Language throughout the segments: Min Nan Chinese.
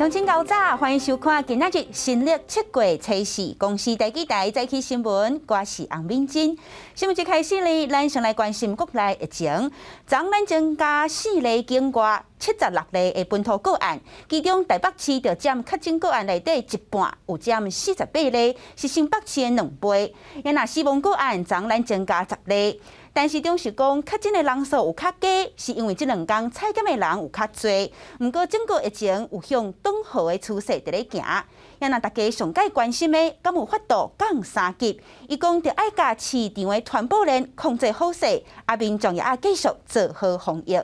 鄉親𠢕早，歡迎收看今仔日新曆七月初四公視第幾台早起新聞，我是洪敏珍。新聞一開始呢，咱先來關心國內疫情。昨咱增加四例境外76例的本土個案，其中台北市就佔確診個案內底一半，有佔48例，是新北市的2倍。若死亡個案，昨咱增加10例。但是中是講確診的人數有較低，是因為這兩工採檢的人有較濟。毋過整個疫情有向轉好的趨勢佇咧行。若大家上蓋關心的，敢有法度降三級？伊講著愛共市場的傳播鏈控制好勢，啊民眾也愛繼續做好防疫。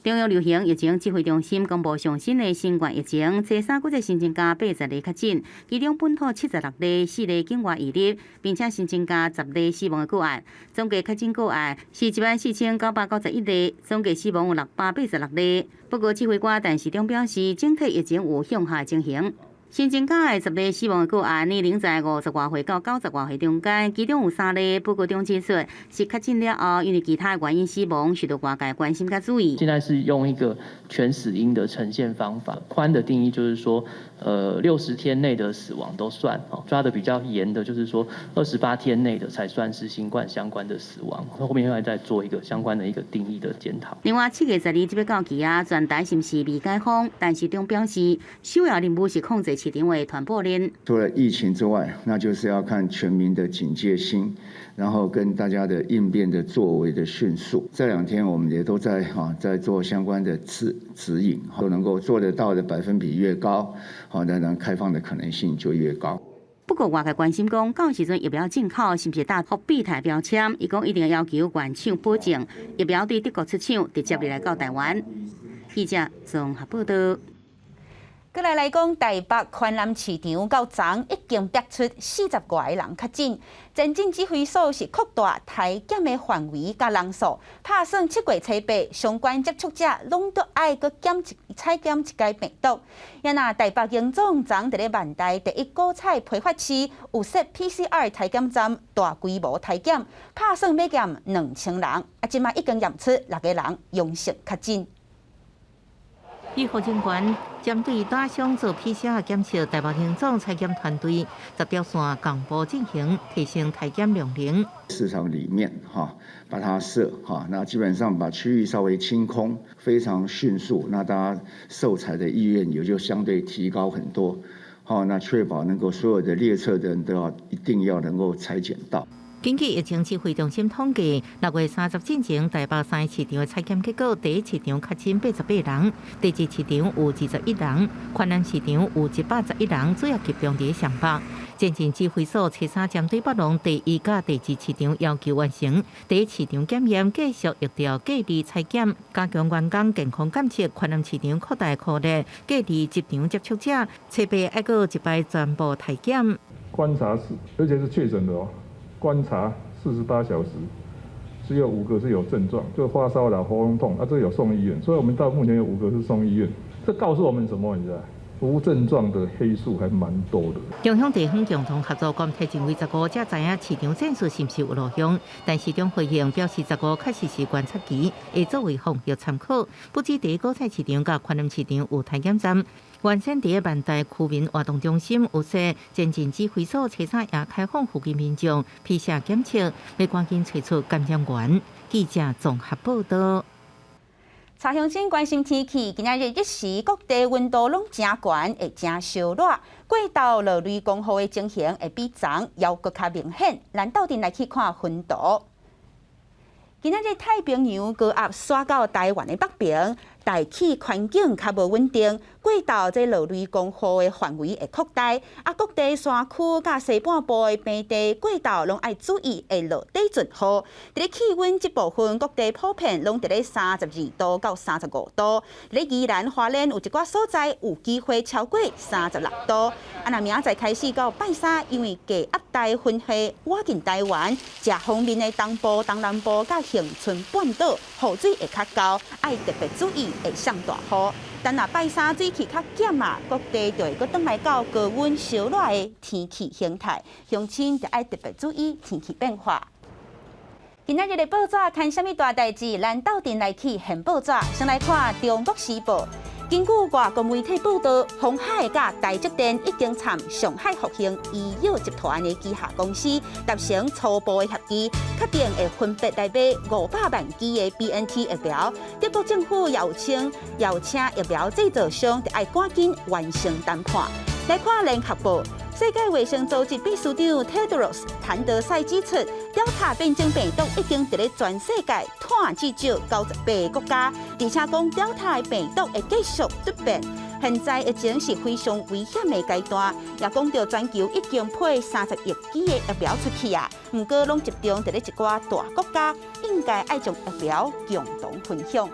中央流行疫情指揮中心公布上新的新冠疫情，初三閣再新增加80例確診，其中本土76例，4例境外移入，並且新增加十例死亡的個案，總計確診個案是14,991例，總計死亡有686例。不過指揮官陳時中表示，整體疫情有向下情形。新增加的十例死亡的個案，年齡在50外歲到90外歲中間，其中有三例報告中指出是確診了後，因為其他原因死亡，受到外界關心佮注意。現在是用一個全死因的呈現方法，寬的定義就是說，60天內的死亡都算，抓得比較嚴的，就是說28天內的才算是新冠相關的死亡。後面會再做一個相關的一個定義的檢討。另外，7月12這欲到期啊，全台是毋是未解封？陳時中表示，首要任務是控制市場的傳播鏈。除了疫情之外，那就是要看全民的警戒心，然後跟大家的應變的作為的迅速。這兩天我們也都在哈在做相關的指引，都能夠做得到的百分比越高，好，那能開放的可能性就越高。不過外界關心講，到時陣疫苗進口是毋是貼復必泰標籤？伊講一定要求原廠保證疫苗對德國出廠，直接入來到台灣。記者綜合報道。閣來講，台北寬南市場到昨已經逼出40外个人確診，前進指揮所是擴大篩檢的範圍佮人數，拍算七月初八相關接觸者攏都愛閣檢一採檢一擺病毒。啊若台北榮總昨佇咧萬代第一果菜批發市有設 PCR 篩檢站大規模篩檢，拍算欲檢2000人，啊，這馬已經驗出六個人陽性確診。醫護人員針對打傷做 PCR 檢測，台北榮總採檢團隊10條線同步進行，提升篩檢量能。市場裡面哈，把它設哈，那基本上把區域稍微清空，非常迅速，那大家受採的意願也就相對提高很多。好，那確保能夠所有的列車的人都要一定要能夠採檢到。根據疫情指揮中心統計，6月30進前，台北三個市場的採檢結果，第一市場確診88人，第二市場有21人，寬南市場有111人，主要集中佇雙北。前進指揮所初三針對北龍第一佮第二市場要求完成第一市場檢驗，繼續疫調隔離採檢，加強員工健康監測。寬南市場擴大擴力隔離集場接觸者，初八愛閣一擺全部篩檢。觀察是，而且是確診的哦。觀察48小時，只有五個是有症狀，就發燒啦、喉嚨痛，啊，這個有送醫院，所以我們到目前有五個是送醫院。這告訴我們什麼？你知道？無症狀的黑數還蠻多的。中鄉地方共同合作，檢體認為十五才知影市場戰術是毋是有路用，但市長回應表示，十五確實是觀察期，會作為防疫參考。不止第一果菜市場佮寬南市場有篩檢站，原先佇萬代區民活動中心有設前進指揮所，初三也開放附近民眾 PCR 檢測，欲趕緊揣出感染源。記者綜合報道。查鄉親關心天氣，今仔日日時各地溫度攏誠懸，會誠燒熱。過晝落雷公雨的情形會比昨猶閣較明顯。咱鬥陣來去看雲圖。今仔日太平洋高壓徙到台灣的北邊，大氣環境較無穩定，過晝這落雷公雨的範圍會擴大，啊，各地山區佮西半部的平地過晝攏愛注意會落短陣雨。佇咧氣溫這部分，各地普遍攏佇咧32度到35度。佇咧宜蘭花蓮有一寡所在有機會超過36度。啊，若明仔載開始到拜三，因為低壓帶雲系倚近台灣，遮方面的東部、東南部佮恆春半島雨水會較厚，愛特別注意會上大雨。但若拜三水氣較減啊，各地就會閣轉來到高溫燒熱的天氣形態，鄉親就愛特別注意天氣變化。今仔日的報紙看啥物大代誌？咱鬥陣來去現報紙，先來看《中國時報》。根據外國媒體報道，鴻海佮台積電已經參上海復興醫藥集團的旗下公司達成初步的協議，確定會分別來買500萬劑的 BNT 疫苗。德國政府邀請邀請疫苗製造商，愛趕緊完成談判。來看聯合報，世界衛生組織秘書長特德羅斯譚德塞指出，Delta 變種病毒已經佇咧全世界湠至少98個國家，而且講 Delta 病毒會繼續突變。現在疫情是非常危險的階段，也講著全球已經配30億劑的疫苗出去啊，毋過攏集中佇咧一寡大國家，應該愛將疫苗共同分享。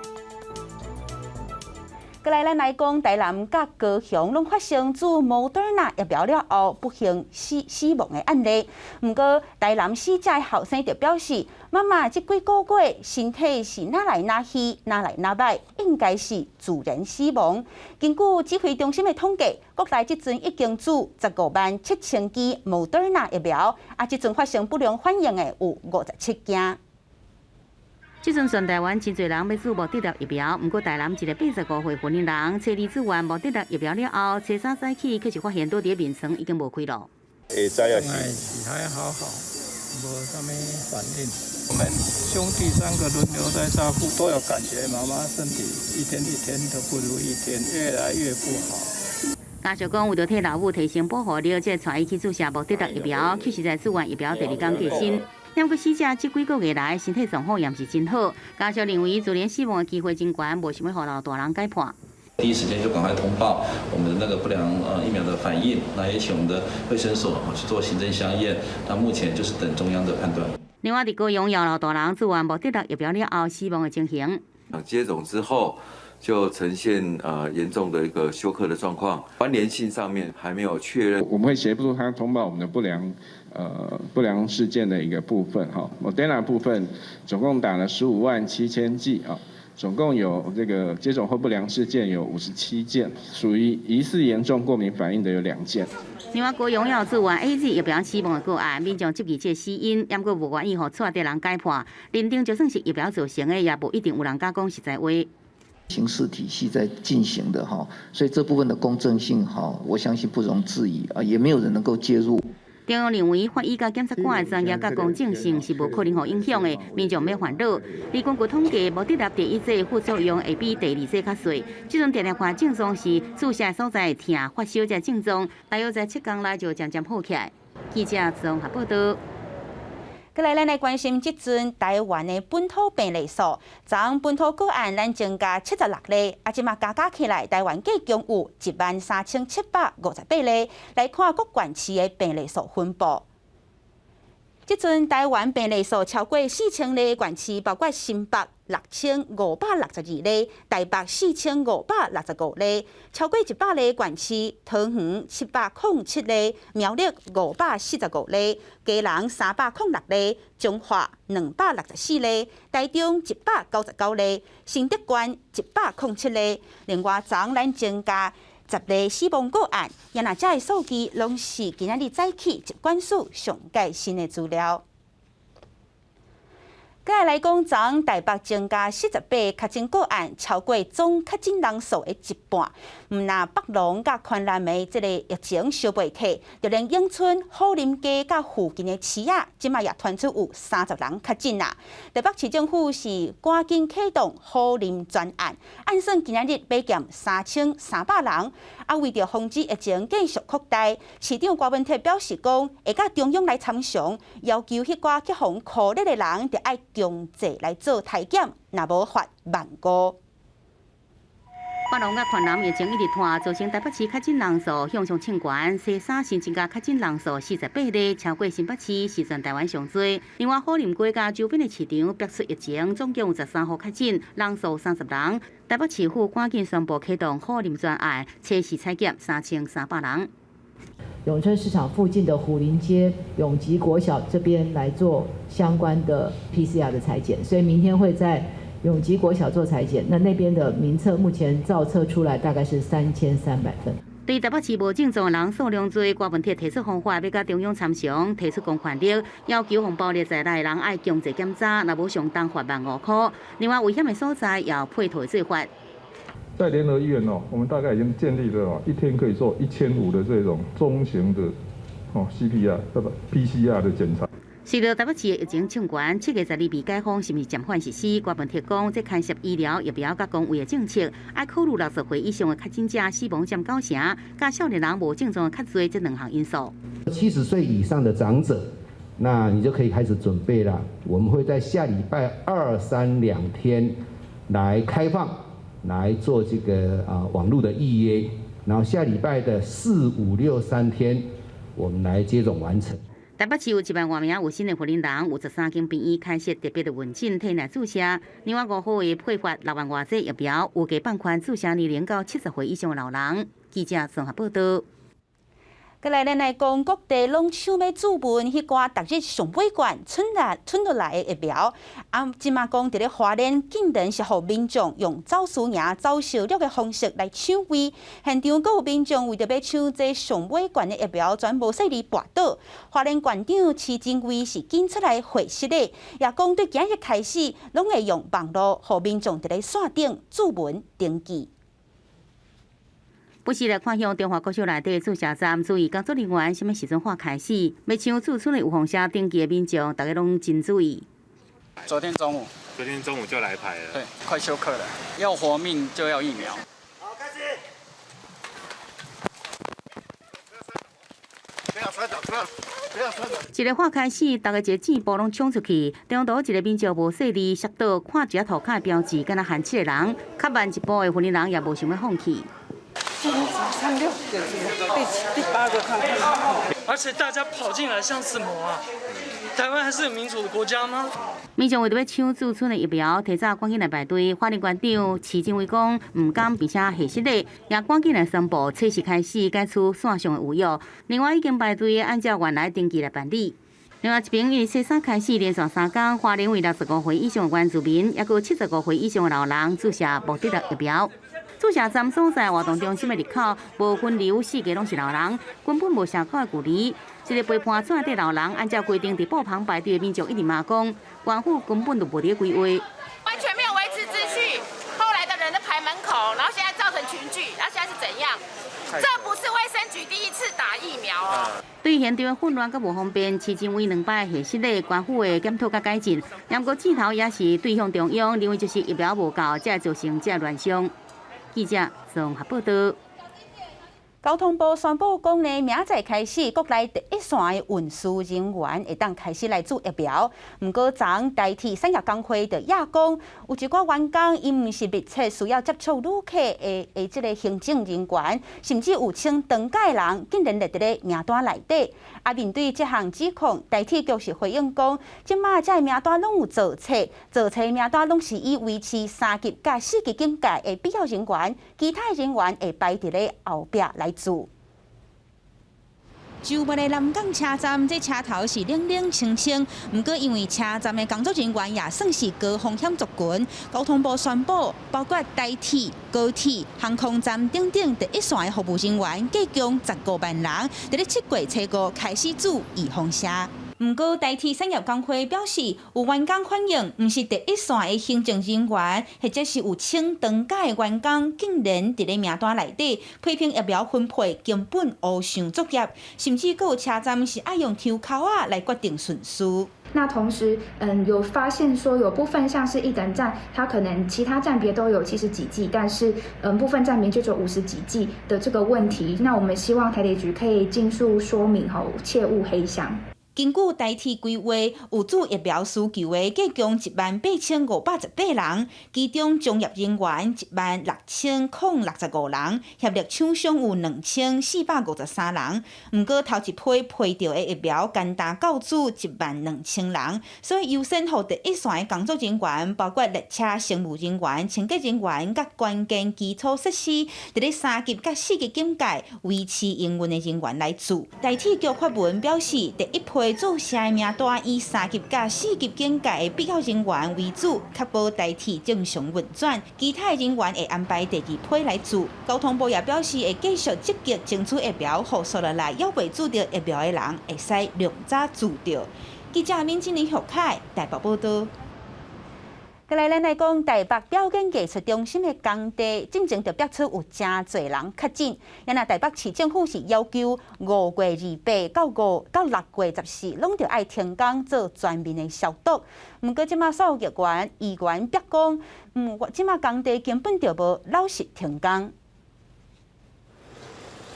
過來，咱來講，台南佮高雄攏發生注莫德納疫苗了後不幸死亡的案例。毋過，台南死者後生就表示，媽媽這幾個月身體是哪來哪虛，哪來哪䆀，應該是自然死亡。根據指揮中心的統計，國內這陣已經注15萬7千劑莫德納疫苗，啊，這陣發生不良反應的有57件。這陣全台灣真濟人欲注莫德納疫苗，毋過台南一个85歲婦人人，初二注完莫德納疫苗了後，初三早起卻是發現倒佇眠床已經無氣囉。會知啊是還好好，無啥物反應。我們兄弟三個輪流在照顧，都有感覺媽媽身體一天一天都不如一天，越來越不好。家屬講，為著替老母提升保護力，才帶伊去注射莫德納疫苗，卻是在注完疫苗第二工過身。毋過死者這幾個月來身體狀況也毋是真好，家屬認為自然死亡的機會真懸，無想欲予老大人解判。第一時間就趕快通報我們的那個不良疫苗的反應，那也請我們的衛生所去做行政相驗。那目前就是等中央的判斷。另外，佇高雄也老大人注完莫德納疫苗了後死亡的情形。接種之後就呈現嚴重的一個休克的狀況，關聯性上面還沒有確認。我們會協助他通報我們的不良事件的一個部分哈。莫德納部分總共打了15萬7千劑啊，總共有這個接種後不良事件有57件，屬於疑似嚴重過敏反應的有2件。另外，高雄也有注完 AZ 疫苗死亡的個案，民眾質疑這個死因，毋過無願意予帶的人解判，認定就算是疫苗造成的，也無一定有人敢講實在話。刑事體系在進行的哈，所以這部分的公正性哈，我相信不容置疑啊，也沒有人能夠介入。中央認為法醫佮檢察官的專業佮公正性是無可能予影響的，民眾欲煩惱。醫管局統計，莫德納第一劑副作用會比第二劑較細。這陣定定看症狀是注射所在疼、發燒這症狀，大約在7工內就漸漸好起來。記者綜合報道。過來，咱來關心這陣台灣的本土病例數，昨本土個案咱增加76例，啊，這馬加加起來，台灣計共有13,758例。來看各縣市的病例數分布。這陣台灣病例數超過4000例縣市，包括新北6562例，台北4565例，超過100例縣市，桃園707例，苗栗545例，基隆306例，彰化264例，台中199例，新竹縣107例。另外，昨咱增加10例死亡個案，也若這个數字攏是今仔日早起疾管署上蓋新的資料。過來講，昨台北增加48確診個案，超過總確診人數的一半。毋但北榮佮寬南的這个疫情燒袂退，就連永春、虎林街佮附近的市仔，這馬也傳出有30人確診啦。台北市政府是趕緊啟動虎林專案，按算今仔日欲檢3300人。啊，為著防止疫情繼續擴大，市長柯文哲表示講，會佮中央來參詳，要求彼寡去予箍熱的人，著愛強制來做篩檢，若無罰15,000。北榮佮寬南疫情一直拖，造成台北市確診人數向上衝懸，西三新增加確診人數48例，超過新北市，是全台灣上濟。另外，虎林街佮周邊的市場爆出疫情，總共有13戶確診，人數30人。台北市府趕緊宣布啟動虎林專案，測試採檢3300人。永春市場附近的虎林街永吉國小這邊來做相關的 PCR 的採檢，所以明天會在永吉國小做採檢。那那邊的名冊目前造冊出來大概是3300份。對台北市無症狀的人數量濟，郭文鐵提出方法，欲佮中央參詳，提出公權力，要求予暴力在內的人愛強制檢查，若無相當罰15,000箍。另外，危險的所在也配套做法。在聯合醫院哦，我們大概已經建立了哦，一天可以做1500的這種中型的哦 CPR 不 PCR 的檢查。隨著台北市的疫情衝懸，7月12未解封，是毋是暫緩實施？郭文鐵講，這牽涉醫療、疫苗佮公衛的政策，愛考慮60歲以上的確診者死亡佔九成，佮少年人無症狀較濟這兩項因素。 70歲以上的長者，那你就可以開始準備了。我們會在下禮拜二、三兩天來開放，來做這個網路的預約，然後下禮拜的四、五、六三天，我們來接種完成。台北市有1萬外名有新的雲林人，有13間病院開設特別的門診，替來注射。另外5號會配發6萬外劑疫苗，預計放寬注射年齡到70歲以上的老人。記者綜合報道。過來，咱來講，各地攏搶欲注文，彼寡逐日上尾罐賰來賰落來的疫苗。啊，這馬講佇咧花蓮，竟然是予民眾用走輸贏、走燒肉的方式來搶位。現場閣有民眾為著欲搶這上尾罐的疫苗，全無細膩跋倒。花蓮縣長徐榛蔚是緊出來回實的，也講對今日開始，攏會用網路予民眾佇咧線頂注文登記。不時來看向中華國小內底注射站，注意工作人員啥物時陣喊開始，欲搶注賰的預防射登記的民眾，大家攏真注意。昨天中午，昨天中午就來排了。對，快休克了，要活命就要疫苗。好，開始。不要摔倒，不要，不要摔倒。一个喊開始，大家一个箭步攏衝出去，中途一個民眾無細膩摔倒，看一下塗跤的標誌，敢若限七個人，較慢一步的雲林人也無想欲放棄。三六第八個看看。而且大家跑進來像什麼啊？台灣還是有民主的國家嗎？民眾為著欲搶注賰的疫苗，提早趕緊來排隊。花蓮縣長徐榛蔚講，毋甘並且下實的，也趕緊來宣布，測試開始解除線上的預約。另外，已經排隊按照原來登記來辦理。另外一邊，因為初三開始連續三工，花蓮為65歲以上的原住民，抑閣75歲以上的老人注射莫德納疫苗。注射站所在活動中心的入口，無分流，四界攏是老人，根本無社交的距離。這個背盤紙的老人，按照規定佇布棚排隊的民眾一直罵講，縣府根本就無佇規劃，完全沒有維持秩序。後來的人都排門口，然後現在造成群聚，然後現在是怎樣？這不是衛生局第一次打疫苗哦。對現場的混亂佮無方便，徐榛蔚兩擺下實咧，縣府會檢討佮改進。毋過箭頭也是對向中央，認為就是疫苗無夠，才會造成這亂象。記者綜合報道。交通部宣布講呢，明仔載開始，國內第一線的運輸人員會當開始來注疫苗。毋過，昨台鐵產業工會就也講，有一寡員工𪜶毋是密切需要接觸旅客的這个行政人員，甚至有請長假的人，竟然列佇咧名單內底。啊，面對這項指控，台鐵局是回應講，這馬這名單攏有造冊，造冊名單攏是以維持三級佮四級警戒的必要人員，其他人員會排佇咧後壁來注。周末的南港車站，這車頭是冷冷清清。毋過因為車站的工作人員也算是高風險族群，交通部宣布，包括台鐵、高鐵、航空站等等第一線的服務人員，計共15萬人，佇咧7月初5開始注預防射。毋過台鐵產業工會表示，有員工反映，毋是第一線的行政人員，或者是有請長假的員工，竟然佇咧名單內底，批評疫苗分配根本烏想作業，甚至閣有車站是愛用抽籤仔來決定順序。那同時，有發現說有部分像是一等站，它可能其他站別都有70幾劑，但是部分站別就只有50幾劑的這個問題。那我們希望台鐵局可以盡速說明，吼，切勿黑箱。根據台鐵規劃，有注疫苗需求的，計共18,518人，其中專業人員16,065人，協力廠商有2,453人。毋過頭一批批著的疫苗，干焦夠注12,000人，所以優先予第一線的工作人員，包括列車乘務人員、清潔人員佮關鍵基礎設施，佇咧三級佮四級警戒維持營運的人員來注。台鐵局發文表示，第一批注射的名單以三級佮四級警戒的必要人員為主，確保台鐵正常運轉。其他的人員會安排第二批來注。交通部也表示，會繼續積極爭取疫苗，予煞落來猶未注著疫苗的人會使量早注著。記者閔靜林、許凱台北報道。過來，咱來講台北表演藝術中心的工地，進前就爆出有誠濟人確診。啊若台北市政府是要求5月28到6月14，攏著愛停工做全面的消毒。毋過這馬所有議員逼講，這馬工地根本就無老實停工。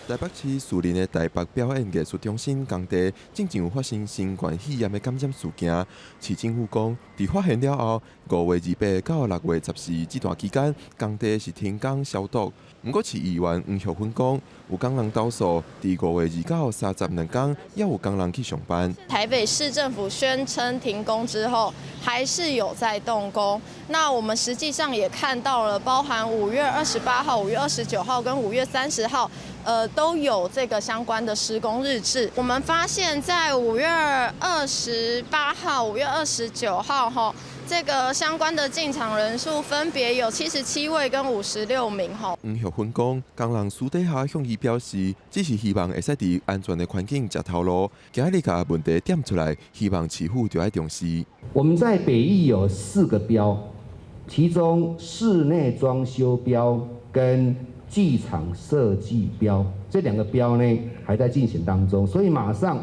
台北市士林的台北表演藝術中心工地，進前有發生新冠肺炎的感染事件。市政府講，佇發現了後，5月28到6月14這段期間，工地是停工消毒。毋過市議員黃玉芬講，有工人投訴，佇5月29、30兩工，猶有工人去上班。台北市政府宣稱停工之後，還是有在動工。那我們實際上也看到了，包含5月28號、5月29號跟5月30號，都有這個相關的施工日誌。我們發現，在5月28號、5月29號，哈，這個相關的進場人數分別有77位跟56名，哈。黃玉芬講，工人私底下向伊表示，只是希望會使佇安全的環境食頭路。今日共問題點出來，希望市府著愛重視。我們在北藝有四個標，其中室內裝修標跟劇場設計標這兩個標呢，還在進行當中，所以馬上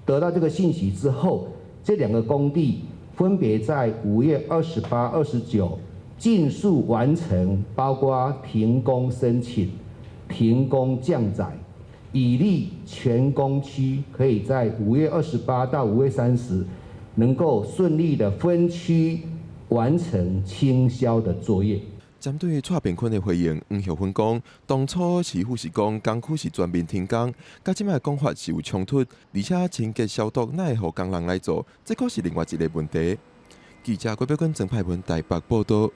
得到這個信息之後，這兩個工地分別在5月28、29盡速完成，包括停工申請、停工降載，以利全工區可以在5月28到5月30能夠順利的分區完成清消的作業。針對蔡炳坤的回應，黃玉芬講，當初市府是講工區是全面停工，佮這擺講法是有衝突，而且清潔消毒哪會予工人來做，這閣是另外一個問題。記者郭標君、曾派文台北報道。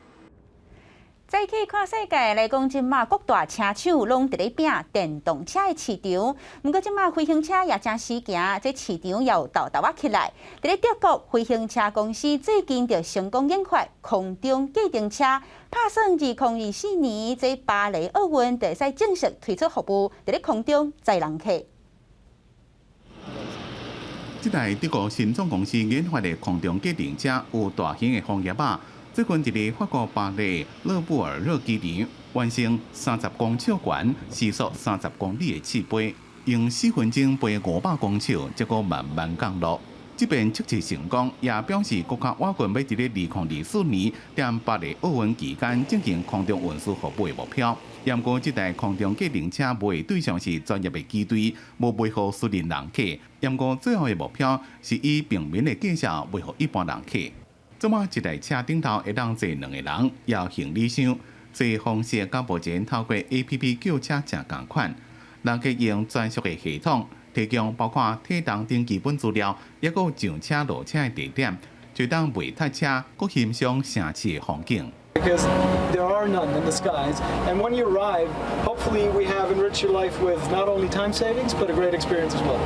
再去看世界來講，這馬各大車廠攏佇咧拚電動車的市場。毋過這馬飛行車也誠時行，這市場也有沓沓仔起來。佇咧德國，飛行車公司最近就成功研發空中計程車，拍算2024年這巴黎奧運就會使正式推出服務，佇咧空中載人客。這台德國新創公司研發的空中計程車有大型的風葉仔。最近佇咧法國巴黎勒布爾熱機場完成30公尺懸、時速30公里的試飛，用4分鐘飛500公尺，才閣慢慢降落。這遍測試成功，也表示閣較倚近欲佇咧2024年踮巴黎奧運期間進行空中運輸服務的目標。毋過，這台空中計程車賣的對象是專業的機隊，無賣予私人人客。毋過，最後的目標是以平民的價數賣予一般人客。這馬一台車頂頭會當坐兩個人，抑行李箱。坐方式佮目前透過 APP 叫車誠仝款，人客用專屬的系統提供包括體重等基本資料，抑閣上車落車的地點，就當袂塞車，閣欣賞城市的風景。 Because there are none in the skies, and when you arrive, hopefully we have enriched your life with not only time savings but a great experience as well.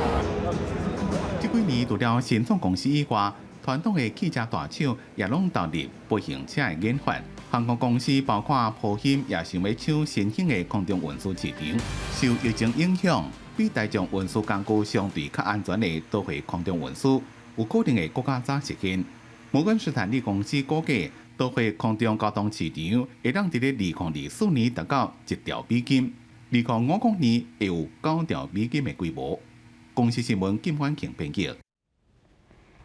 這幾年除了新創公司以外，傳統的汽車大廠也攏投入飛行車的研發。航空公司包括波音也想欲搶新興的空中運輸市場。受疫情影響，比大眾運輸工具相對較安全的都會空中運輸，有可能會閣較早實現。摩根士丹利公司估計，都會空中交通市場會當佇咧2024年達到1兆美金，2050年會有9兆美金的規模。公視新聞金婉慶編輯。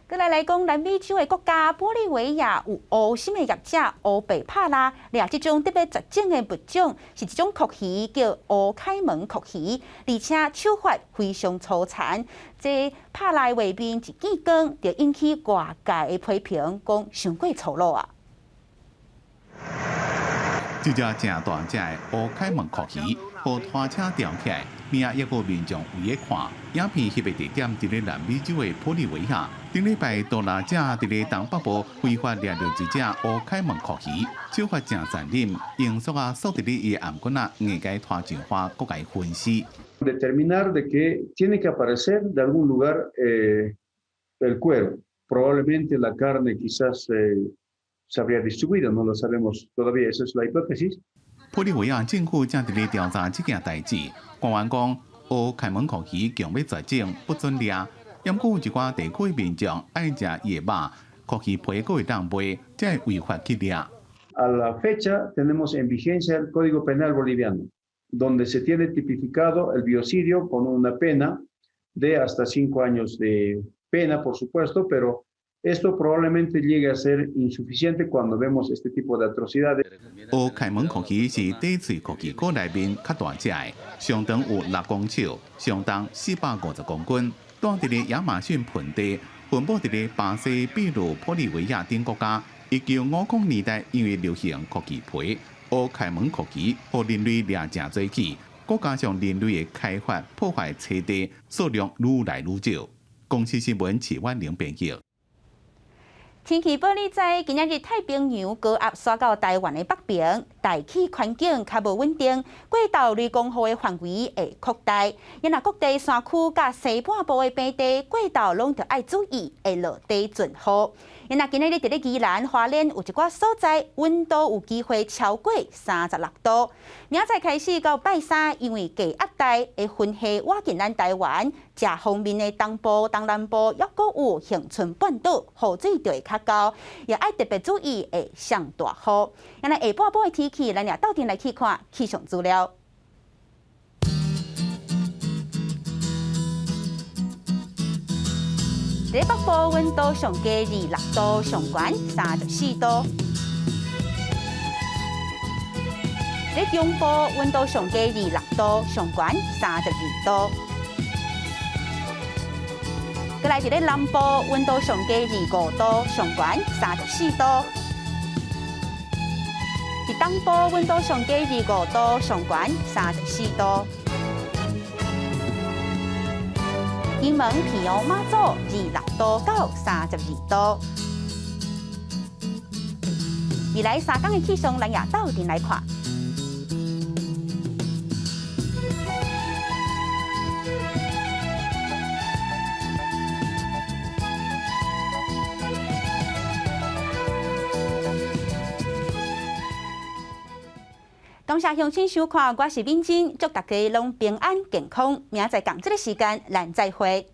閣來來講，南美洲的國家玻利維亞有烏參的業者烏白帕拉，掠這種特別絕種的物種，是一種蛞蝓，叫烏開門蛞蝓，而且手法非常粗殘。這帕拉的畫面一見光，就引起外界的批評，講傷過粗魯啊！這隻誠大隻的烏開門蛞蝓，予拖車吊起來，邊仔抑閣民眾圍咧看。影片翕的地點佇咧南美洲的玻利維亞。頂禮拜，多拉者佇咧東北部非法掠著一隻烏開門蛞蝓，手法誠殘忍，用索仔索佇咧伊的頷頸仔，硬共伊拖上岸，閣共伊分屍。 Determinar de que tiene que aparecer de algún lugar el cuero. Probablemente la carne quizás se habría distribuido, no lo sabemos todavía, esa es la hipótesis. 玻利維亞政府正佇咧調查這件代誌，官員講烏開門蛞蝓強欲絕種，不准掠。毋過有一寡地區民眾愛食伊的肉，蛞蝓皮閣會當賣，這會違法去掠。 A la fecha tenemos en vigencia el Código Penal boliviano, donde se tiene tipificado el biocidio con una pena de hasta 5 años de pena, por supuesto, pero esto probablemente llegue a ser insuficiente cuando vemos este tipo de atrocidades. 烏開門蛞蝓是短喙蛞蝓科內面較大隻的，上長有6公尺，上重450公斤。住佇咧亞馬遜盆地，分布佇咧巴西、秘魯、玻利維亞等國家。1950年代因為流行蛞蝓皮，烏開門蛞蝓予人類掠誠濟去，閣加上人類的開發破壞棲地，數量愈來愈少。公視新聞徐婉玲編譯。天氣報你知，今仔日太平洋高壓徙到台灣的北邊，大氣環境較無穩定，過晝雷公雨的範圍會擴大。因若各地山區佮西半部的平地，過晝攏著愛注意會落低陣雨。因若今仔日佇咧宜蘭花蓮有一寡所在溫度有機會超過36度。明仔載開始到拜三，因為低壓帶的雲系倚近咱台灣，這方面的東部、東南部猶閣有恆春半島雨水就會較高，也愛特別注意會上大雨。今仔下半晡的天氣，咱也鬥陣來去看氣象資料。佇北部溫度上低26度，上懸34度。佇中部溫度上低26度，上懸32度。閣來佇咧南部溫度上低25度，上懸34度。佇東部溫度上低25度，上懸34度。金門、屏東、馬祖26度到32度。未來三工的氣象，咱也鬥陣來看。感謝鄉親收看，我是敏珍，祝大家攏平安健康。明仔載仝這个時間，咱再會。